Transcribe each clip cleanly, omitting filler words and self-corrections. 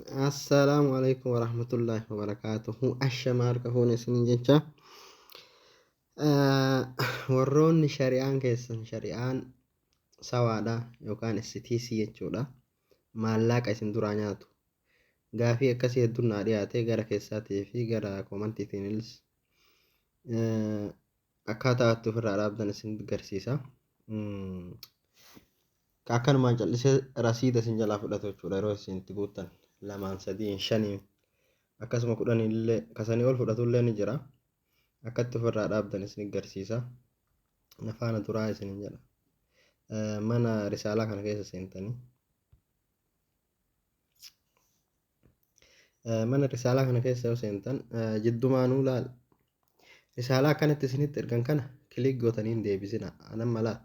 Assalaamu alaikum warahmatullaahi wabarakaatuhu. Ashama harka fuune isiniin jecha. Warroonni shari'aan keessan shari'aan sawaadha yookaan STC jechuudha. Maallaqa isin duraa nyaatu. Gaafii akkasii hedduun naa dhiyaate gara keessaatii fi gara koomantiitiinis akkaataa itti ofirraa dhaabdan isin garsiisa. Akkanumaan callisee rasiida isin jalaa fudhatu jechuudha yeroo isin itti guuttan lamaan sadiin shaniin akkasuma kudhaniin illee kasanii ol fudhatu illee ni jira. Akkatti ofirraa dhaabdan isin garsiisa. Na faana turaa isinin jedha. Mana risaalaa kana keessa seentanii. Mana risaalaa kana keessa yoo seentan jiddumaanuu laal. Risaalaa akkanatti isinitti ergan kana kilik gootanii hin deebisina. Anan malaa.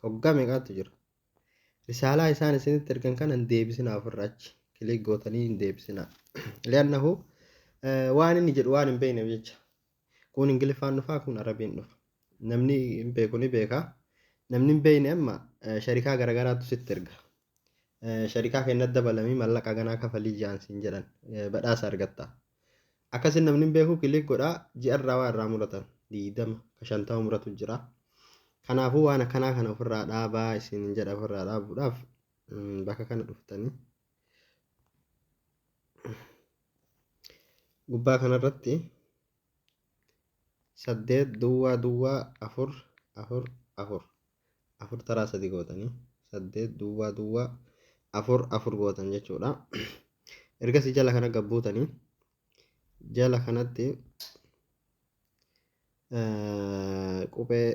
Hoggaa meeqaatu jira. Risaalaa isaan isinitti ergan kana hin deebisinaa ofirra achi. Kilik gootanii hin deebisinaa. Li'annahu waan inni jedhu waan hin beekneef jecha. Kun Ingiliffaan dhufa, kun Arabiin dhufa. Namni hin beeku ni beeka. Namni hin beekne amma sharikaa garagaraatu sitti erga. Sharikaa keenyatti dabalamii mallaqa ganaa kafalii ji'aan siin jedhan badhaasa argatta. Akkasin namni hin beeku kilik godhaa ji'arraa waa irraa muratan 20 ka 50 muratu jira. Kanaafuu waan akkanaa kana ofirraa dhaabaa isin jedha ofirraa dhaabuudhaaf bakka kana dhuftanii gubbaa kanarratti 8 duwwaa duwwaa 4 4 4 4 taraa 3 gootanii 8 duwwaa duwwaa 4 4 gootan jechuudha. Ergasii jala kana gabbuutanii jala kanatti qubee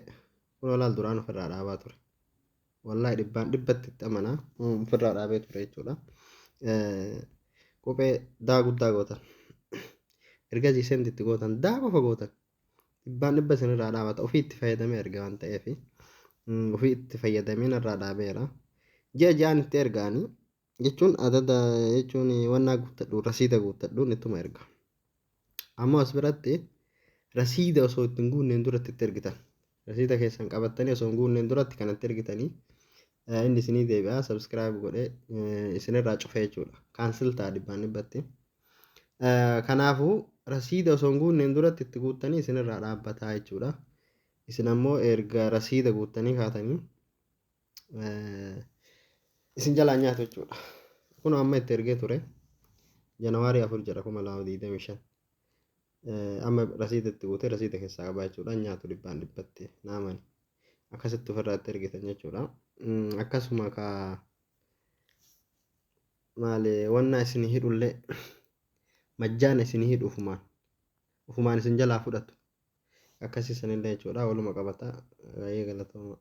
kun olaal duraan ofirraa dhaabaa ture. Wallaahi dhibbaan dhibbatti itti amanaa ofirraa dhaabee ture jechuudha. Qubee daa guddaa gootan. Ergasii send itti gootan daa qofa gootan. Dhibbaan dhibba isinirraa dhaabata ofii itti fayyadamee erga waan ta'eef ofii itti fayyadamee narraa dhaabeera. Ji'a ji'aan itti ergaanii jechuun adada jechuun wannaa guuttadhu rasiida guuttadhuun ittuma erga. Ammoo as biratti rasiida osoo itti hin guunneen duratti itti ergitan. Rasiida keessan qabattanii osoo hin guunneen duratti kanatti ergitanii inni isinii deebi'a subscribe godhee isinirraa cufee jechuudha. Cancel ta'a dhibbaan dhibbatti. Kanaafuu rasiida osoo hin guunneen duratti itti guuttanii isinirraa dhaabbataa jechuudha. Isin ammoo erga rasiida guuttanii kaatanii isin jalaa nyaatu jechuudha. Kun amma itti ergee ture. Janawaarii 4 jedha 2025. Amma rasiida itti guutee rasiida keessaa qabaa jechuudha. Nyaatu dhibbaan dhibbatti naamani. Akkasitti ofirraa itti ergitan jechuudha. Akkasuma ka maali wannaa isin hidhullee majjaana isin hidhu ufumaan ufumaan isin jalaa fudhatu. Akkasii sanillee jechuudha waluma qabata. Baay'ee galatooma.